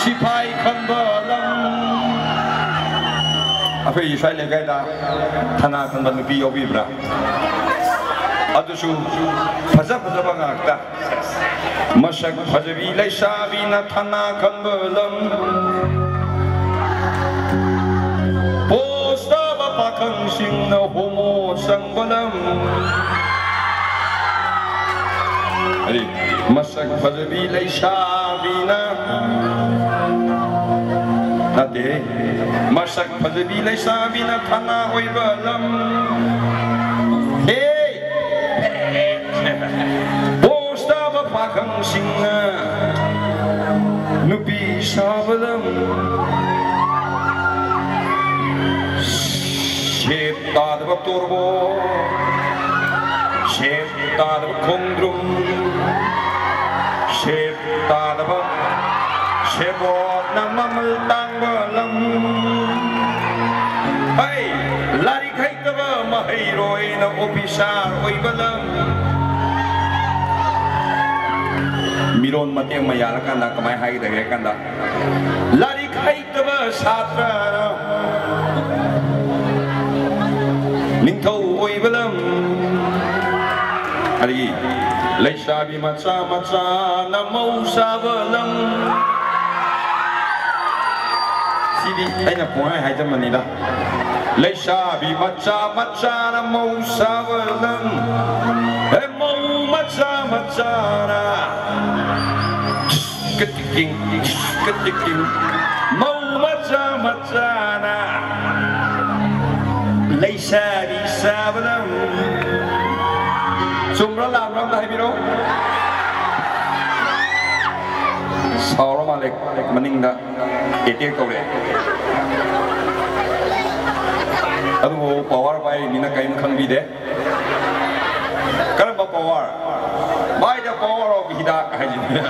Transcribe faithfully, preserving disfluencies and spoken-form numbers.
ꯁꯤꯐꯥꯏ ꯈꯟꯕ ꯂꯝ꯫ ꯑꯩꯈꯣꯏꯒꯤ ꯁ꯭ꯋꯥꯏ ꯂꯩꯀꯥꯏꯗ ꯊꯅꯥ ꯈꯟꯕ ꯅꯨꯄꯤ ꯌꯥꯎꯕꯤꯕ꯭ꯔꯥ? ꯑꯗꯨꯁꯨ ꯐꯖ ꯐꯖꯕ ꯉꯥꯛꯇ꯫ ꯃꯁꯛ ꯐꯖꯕꯤ ꯂꯩꯁꯥꯕꯤꯅ ꯊꯅꯥ ꯈꯟꯕ ꯂꯝ꯫ ꯄꯣꯁ ꯇꯥꯕ ꯄꯥꯈꯪꯁꯤꯡꯅ ꯍꯣꯃꯣ ꯆꯪꯕ ꯂꯝ꯫ ꯑꯗꯤ ꯃꯁꯛ ꯐꯖꯕꯤ ꯂꯩꯁꯥꯕꯤꯅ, ꯅꯠꯇꯦꯍꯦ, ꯃꯁꯛ ꯐꯖꯕꯤ ꯂꯩꯁꯥꯕꯤꯅ ꯊꯅꯥ ꯑꯣꯏꯕ ꯂꯝ꯫ ꯍꯦ! ꯄꯣꯁ ꯇꯥꯕ ꯄꯥꯈꯪꯁꯤꯡꯅ ꯅꯨꯄꯤ ꯁꯥꯕ ꯂꯝ꯫ ꯁꯦꯞ ꯇꯥꯗꯕ ꯇꯣꯔꯕꯣ, ꯁꯦꯞ ꯇꯥꯗꯕ ꯈꯣꯡꯗ꯭ꯔꯨꯝ, ꯁꯦꯞ ꯇꯥꯗꯕ ꯁꯦꯕꯣꯠꯅ ꯃꯃꯜ ꯇꯥꯡꯕ ꯂꯝ꯫ ꯍꯩ, ꯂꯥꯏꯔꯤꯛ ꯍꯩꯇꯕ ꯃꯍꯩꯔꯣꯏꯅ ꯑꯣꯐꯤꯁꯥꯔ ꯑꯣꯏꯕ ꯂꯝ꯫ ꯃꯤꯔꯣꯟ ꯃꯇꯦꯛ ꯑꯃ ꯌꯥꯜꯂꯀꯥꯟꯗ ꯀꯃꯥꯏꯅ ꯍꯥꯏꯒꯗꯒꯦ ꯍꯥꯏ ꯀꯥꯟꯗ, ꯂꯥꯏꯔꯤꯛ ꯍꯩꯇꯕ ꯁꯥꯇ꯭ꯔꯅ ꯅꯤꯡꯊꯧ ꯑꯣꯏꯕ ꯂꯝ꯫ ꯑꯗꯒꯤ ꯂꯩꯁꯥꯕꯤ ꯃꯆꯥ ꯃꯆꯥꯅ ꯃꯧ ꯁꯥꯕ ꯂꯝ꯫ ꯁꯤꯗꯤ ꯑꯩꯅ ꯄꯨꯡꯍꯥꯏ ꯍꯥꯏꯖꯕꯅꯤꯗ꯫ ꯂꯩꯁꯥꯕꯤ ꯃꯆꯥ ꯃꯆꯥꯅ ꯃꯧ ꯁꯥꯕ ꯂꯝ꯫ ꯍꯦ ꯃꯧ ꯃꯆꯥ ꯃꯆꯥꯅ ꯀꯇꯤꯀꯤꯡ, ꯀꯇꯤꯀꯤꯡ꯫ ꯃꯧ ꯃꯆꯥ ꯃꯆꯥꯅ ꯂꯩꯁꯥꯕꯤ ꯁꯥꯕ ꯂꯝ꯫ ꯆꯨꯝꯕ꯭ꯔꯥ ꯂꯥꯟꯕ꯭ꯔꯥ ꯑꯝꯇ ꯍꯥꯏꯕꯤꯔꯣ꯫ ꯁꯥꯎꯔ ꯃꯥꯜꯂꯦ ꯃꯅꯤꯡꯗ꯫ ꯑꯦꯇꯦꯛ ꯇꯧꯔꯛꯑꯦ꯫ ꯑꯗꯨꯕꯨ ꯄꯋꯥꯔ ꯄꯥꯏꯔꯤꯕꯅꯤꯅ ꯀꯔꯤꯝ ꯈꯪꯕꯤꯗꯦ꯫ ꯀꯔꯝꯕ power? By the power of ꯍꯤꯗꯥꯛ ꯍꯥꯏꯁꯤꯅꯤ꯫